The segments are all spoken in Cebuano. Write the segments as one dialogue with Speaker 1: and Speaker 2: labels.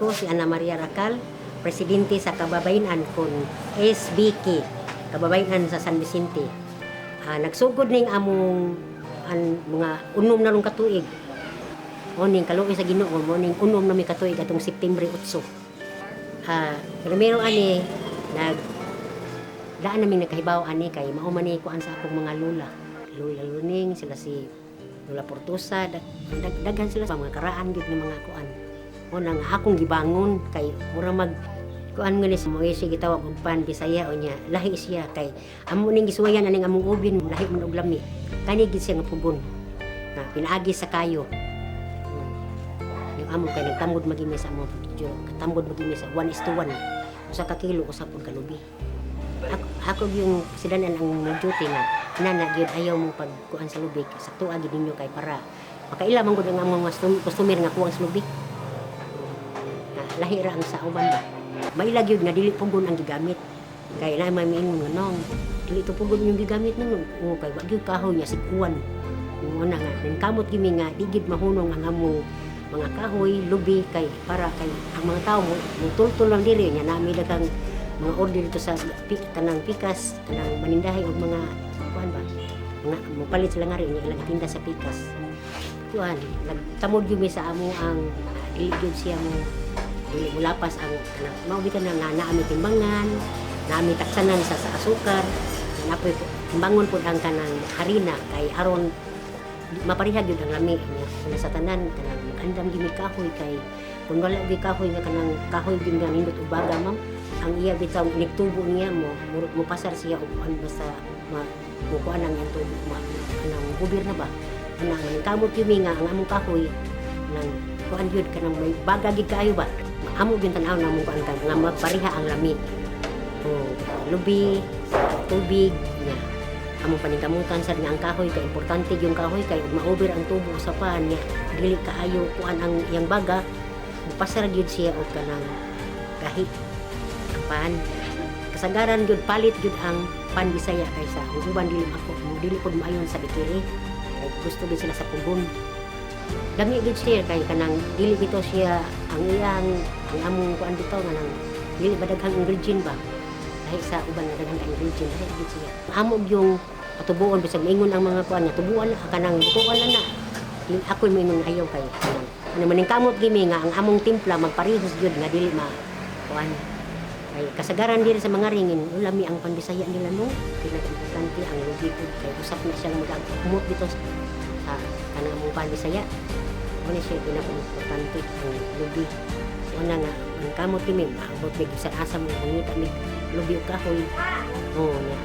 Speaker 1: Ako si Ana Maria Racal, presidente sa Kababayen-an kon SBK, Kababayen-an sa San Vicente. Nagsugod ning among an, mga 6 na rong katuig. O ning kaluoy sa Ginoo, mo ning 6 na mi katuig atong September 8. Primero ani nag daan namin nakahibaw ani kay mao man ni kuan sa akong mga lula. Lula Luning, sila si Lula Portusa, daghan sila sa mga karaan gyud nga mga kuan. Una nga akong gibangon kay mura mag kuan nga ni sa mga siya gitawag og pan Bisaya o nya lahi siya kay amo ning gisuwayan aning among ubin, lahi man og lami. Kani gid siya nga pugon nga pinaagi sa kayo. Yung amo kay nagtamod magimi sa amo, katamod magimi sa 1 is to 1. 1 ka kilo, usa pud ka lubi. Ako yung sidanan ang duty nga nana gyud ayaw mo pagkuan sa lubi, sakto gid ninyo kay para makaila man gud ang among mga customer nga kuwang sa lubi. Na lahi ra ang sa uban ba. Maila gyud nga dili pugon ang gigamit. Kay na may miingon nga nong dili to pugon yung gigamit nun. O kay wa gyud kahoy niya sikuan. Una nga nangkamot gyud mi nga di gyud mahunong ang among mga kahoy, lubi kay para kay ang mga tao mo mutultol lang diri nya nami daghang mga order dito sa kanang pikas, kanang manindahi og mga kuan ba. Mga mopalit sila nga rin ilang itinda sa pikas. Kuan, nagtamod gyud mi sa amo ang dili gyud siya mo dili mo lapas ang kanang mao bitan na nga naami timbangan, naami taksanan sa asukar, napoy timbangon pud ang kanang harina kay aron mapareha gyud ang lami niya. Una sa tanan kanang magandam gyud mi kahoy kay kung wala gyud kahoy nga kanang kahoy gyud nga nindot og baga, ma'am, ang iya bitaw nigtubo niya mo pasar siya og kuan basta ma mo kuan ang iyang tubo ma kanang gubir na ba ana nga kamot gyud mi nga ang among kahoy nang kuan gyud kanang may baga gyud kaayo ba. Amo gyud tan-aw na among kuan nga magpareha ang lami o lubi, tubig nya among paningkamutan sad nga ang kahoy kay importante yung kahoy kay ug maober ang tubo sa pan nya dili kaayo kuan ang iyang baga, mupasar gyud siya og kanang gahi ang pan. Kasagaran gyud palit gyud ang pan Bisaya kaysa ang uban. Dili ako dili pud maayon sa bakery kay gusto gyud sila sa pugon. Lami gyud siya kay kanang dili bitaw siya ang iyang ang among kuan bitaw nga nang dili ba daghang ingredient ba, lahi sa uban nga daghang ka ingredient. Lahi gyud siya. Amo yung patubuon bisag maingon ang mga kuan nga tubuan na kanang butuan na na dili ako moingon nga ayaw kay kanang ano maningkamot gimi nga ang among timpla magparehos gyud nga dili ma kuan kay kasagaran diri sa mga ringin lami ang panbisaya nila, no? Pinaka-importante ang lubi pud kay usap na siyang mag-umot dito sa kanang among panbisaya. Mo ni siya pinaka-importante, ang lubi. Una nga ang kamot kami maabot mig bisan asa mo mangita mig lubi og kahoy. Oh, nya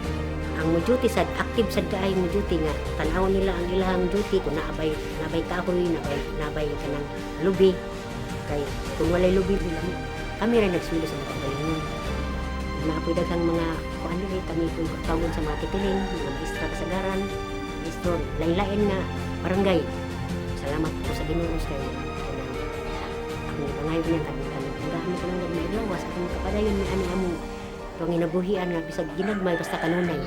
Speaker 1: ang mo duty sad active sad kaayo mo duty nga tan-awon nila ang ilahang duty kung naabay kahoy, naabay kanang lubi kay kung walay lubi bilang kami ra nagsweldo sa mga kaugalingon. Naapoy daghang mga kuan diri kami kung tawgon sa mga titiling, mga maestra, kasagaran maestro lain-lain nga barangay. Salamat po sa Ginoo kay kanang akong gipangayo niya kami kami kami kanang may lawas atong kapadayon mi ani among panginabuhian nga bisag ginagmay basta kanunay.